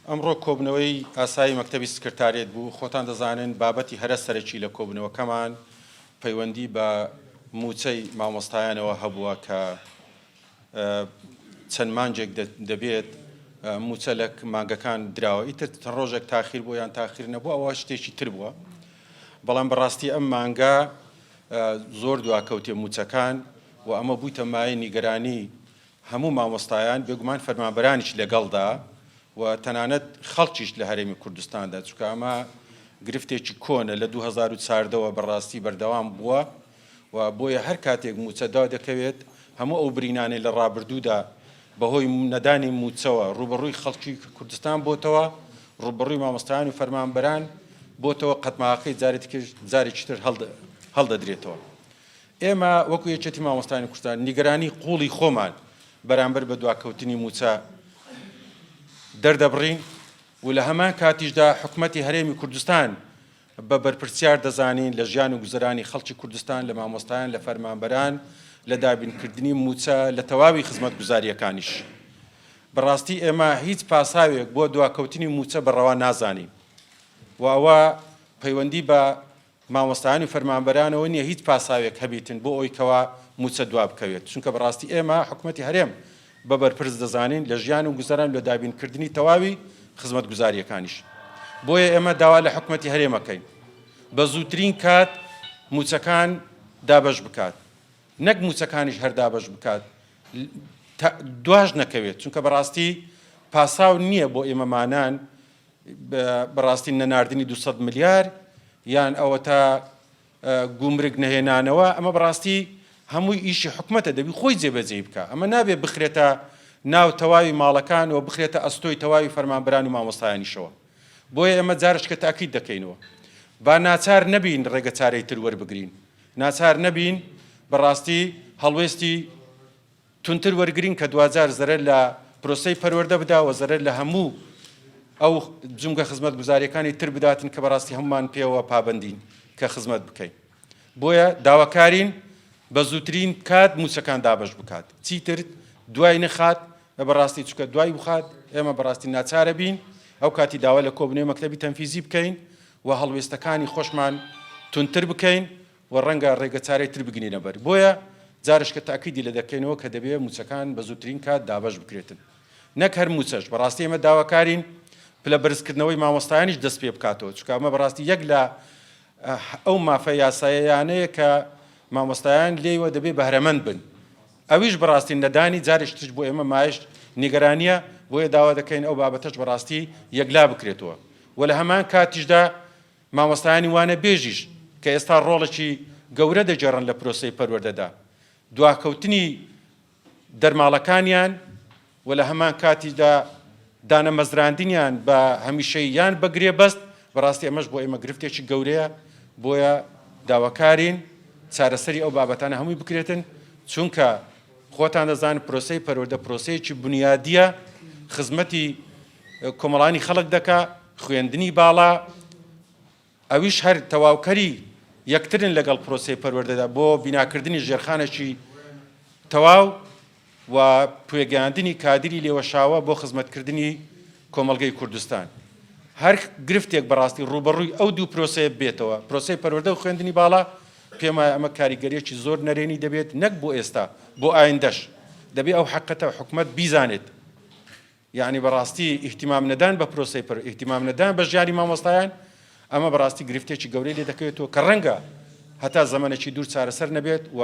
ئەمڕۆ کۆبوونەوەی ئاسایی مەکتەبی سکرتاریەت بوو، خۆتان دەزانن بابەتی هەرە سەرەکی لە کۆبوونەوەکەمان پەیوەندی بە مووچەی مامۆستایانەوە هەبووە کە چەند مانگێک دەبێت مووچە لە مانگەکان دراوە، ئیتر چەند ڕۆژێک تاخیر بوو یان تاخیر نەبوو ئەوە شتێکی تر بووە، بەڵام بەڕاستی ئەم مانگە زۆر دواکەوتێ مووچەکان و ئەمە بوویتە مایەی نیگەرانی هەموو مامۆستایان، بێگومان فەرمانبەرانیش لەگەڵدا و تەنانەت خەڵکیش لە هەرێمی کوردستاندا، چونکە ئەمە گرفتێکی کۆنە لە 2014 وە بەڕاستی بەردەوام بووە و بۆیە هەر کاتێک مووچە دادەکەوێت هەموو ئەو برینانەی لە ڕابردوودا بەهۆی نەدانی مووچەوە ڕووبەڕووی خەڵکی کوردستان بۆتەوە، ڕووبەڕووی مامۆستایان و فەرمانبەران بۆتەوە، قەتماغەکەی جارێکی تر هەڵدەدرێتەوە. ئێمە وەکو یەکێتی مامۆستایانی کوردستان نیگەرانی قوڵی خۆمان بەرامبەر بە دواکەوتنی مووچە دەردەبڕین و لە هەمان کاتیشدا حکومەتی هەرێمی کوردستان بە بەرپرسیار دەزانین لە ژیان و گوزەرانی خەڵکی کوردستان، لە مامۆستایان، لە فەرمانبەران، لە دابینکردنی مووچە، لە تەواوی خزمەتگوزارییەکانیش. بەڕاستی ئێمە هیچ پاساوێک بۆ دواکەوتنی مووچە بە ڕەوا نازانین و ئەوە پەیوەندی بە مامۆستایان و فەرمانبەرانەوە نیە هیچ پاساوێک هەبیتن بۆ ئەوی کەوا مووچە دوا بکەوێت، چونکە بەڕاستی ئێمە حکومەتی هەرێم بە بەرپرس دەزانین لە ژیان و گوزەران و لە دابینکردنی تەواوی خزمەتگوزارییەکانیش. بۆیە ئێمە داوا لە حکومەتی هەرێم ئەکەین بە زووترین کات مووچەکان دابەش بکات، نەک مووچەکانیش هەر دابەش بکات دواش نەکەوێت، چونکە بەڕاستی پاساو نییە بۆ ئێمەمانان بەڕاستی نەناردنی 200 ملیار یان ئەوەتا گومرگ نەهێنانەوە، ئەمە بەڕاستی هەمووی ئیشی حکومەتە دەبی خۆی جێبەجێی بکا، ئەمە نابێ بخرێتە ناو تەواوی ماڵەکان و بخرێتە ئەستۆی تەواوی فەرمانبەران و مامۆستایانیشەوە. بۆیە ئێمە جارشکە تاکید دەکەینەوە با ناچار نەبین ڕێگەچارەی تر وەربگرین، ناچار نەبین بەڕاستی هەڵوێستی توندتر وەرگرین کە دواجار زەرەر لە پرۆسەی پەروەردە بدا و زەرەر لە هەموو ئەو جومگە خزمەتگوزاریەکانی تر بداتن کە بەڕاستی هەموومان پێوە پابەندین کە خزمەت بکەین. بۆیە داواکارین بە زووترین کات مووچەکان دابەش بکات چیتر دوای نەخات بەڕاستی چونکە دوای بخات ئێمە بەڕاستی ناچارە بین ئەو کاتی داوا لە کۆبنەوەی مەکتەبی تەنفیزی بکەین و هەڵوێستەکانی خۆشمان توندتر بکەین و ڕەنگە ڕێگەچارەی تر بگرینە بەر. بۆیە جارشکە تاکیدی لێ دەکەینەوە کە دەبێ مووچەکان بە زووترین کات دابەش بکرێتن. نەک هەر مووچەش، بەڕاستی ئێمە داواکارین پلە بەرزکردنەوەی مامۆستایانیش دەست پێ بکاتەوە، چونکە ئەمە بەڕاستی یەک لە ئەو مافە یاساییانەیە کە مامۆستایان لێیوە دەبێ بەهرەمەند بن. ئەویش بەڕاستی نەدانی جارێکی تریش بۆ ئێمە مایەی نیگەرانییە، بۆیە داوا دەکەین ئەو بابەتەش بەڕاستی یەکلا بکرێتەوە و لە هەمان کاتیشدا مامۆستایانی وانەبێژیش کە ئێستا ڕۆڵێکی گەورە دەگێڕن لە پرۆسەی پەروەردەدا، دواکەوتنی دەرماڵەکانیان و لە هەمان کاتیشدا دانەمەزراندنیان بە هەمیشەیی یان بە گرێبەست، بەڕاستی ئەمەش بۆ ئێمە گرفتێکی گەورەیە، بۆیە داواکارین چارەسەری ئەو بابەتانە هەمووی بکرێتن، چونکە خۆتان دەزانن پرۆسەی پەروەردە پرۆسەیەکی بونیادییە، خزمەتی کۆمەڵانی خەڵک دەکا، خوێندنی باڵا، ئەویش هەر تەواوکەری یەکترن لەگەڵ پرۆسەی پەروەردەدا بۆ بیناکردنی ژێرخانێکی تەواو و پێگەیاندنی کادری لێوەشاوە بۆ خزمەتکردنی کۆمەڵگەی کوردستان. هەر گرفتێک بەڕاستی ڕووبەڕووی ئەو دوو پرۆسەیە ببێتەوە، پرۆسەی پەروەردە و خوێندنی باڵا، پێم وایە ئەمە کاریگەرییەکی زۆر نەرێنی دەبێت نەک بۆ ئێستا، بۆ ئایندەش. دەبێ ئەو حەقیقەتە حکومەت بیزانێت. یەعنی بەڕاستی ئیهتیمام نەدان بە پرۆسەی پەر ئیهتیمام نەدان بە ژیانی مامۆستایان ئەمە بەڕاستی گرفتێکی گەورەی لێ دەکەوێتەوە کە ڕەنگە هەتا زەمەنێکی دوور چارەسەر نەبێت و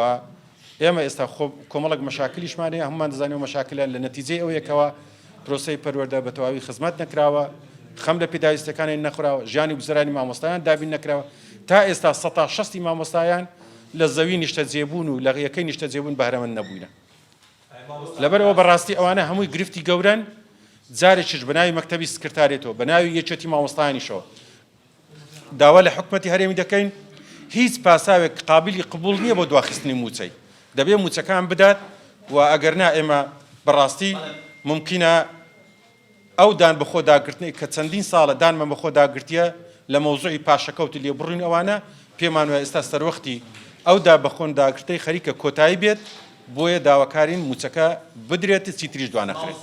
ئێمە ئێستا خۆ کۆمەڵک مەشاکلیشمان هەیە هەمومان دەزانین ئەو مەشاکلە لە نەتیجەی ئەوەیەکەوە پرۆسەی پەروەردە بە تەواوی خزمەت نەکراوە خەم لە پێداویستەکانی نەخوراوە ژیانی گوزەرانی مامۆستایان دابین نەکراوە تا ئێستا سەتا شەستی مامۆستایان لە زەوی نیشتەجێبوون و لە یەکەی نیشتەجێبوون بەهرەمەند نەبووینە. لەبەرئەوە بەڕاستی ئەوانە هەمووی گرفتی گەورەن، جارێکیش بەناوی مەکتەبی سکرتاریەتەوە، بەناوی یەکێتی مامۆستایانیشەوە داوا لە حکومەتی هەرێمی دەکەین هیچ پاساوێک قابلی قبوڵ نییە بۆ دواخستنی مووچەی، دەبێ مووچەکان بدات و ئەگەرنا ئێمە بەڕاستی مومکینە ئەو دان بەخۆ داگرتنەی کە چەندین ساڵە دانمان بەخۆ داگرتیە لە مەوزوعی پاشەکەوت و لێبڕین ئەوانە، پێمان وایە ئێستا سەروەختی ئەو دا بەخۆن داگرتەی خەریکە کۆتایی بێت، بۆیە داواکارین مووچەکە بدرێت چیتریش دوانەخرێت.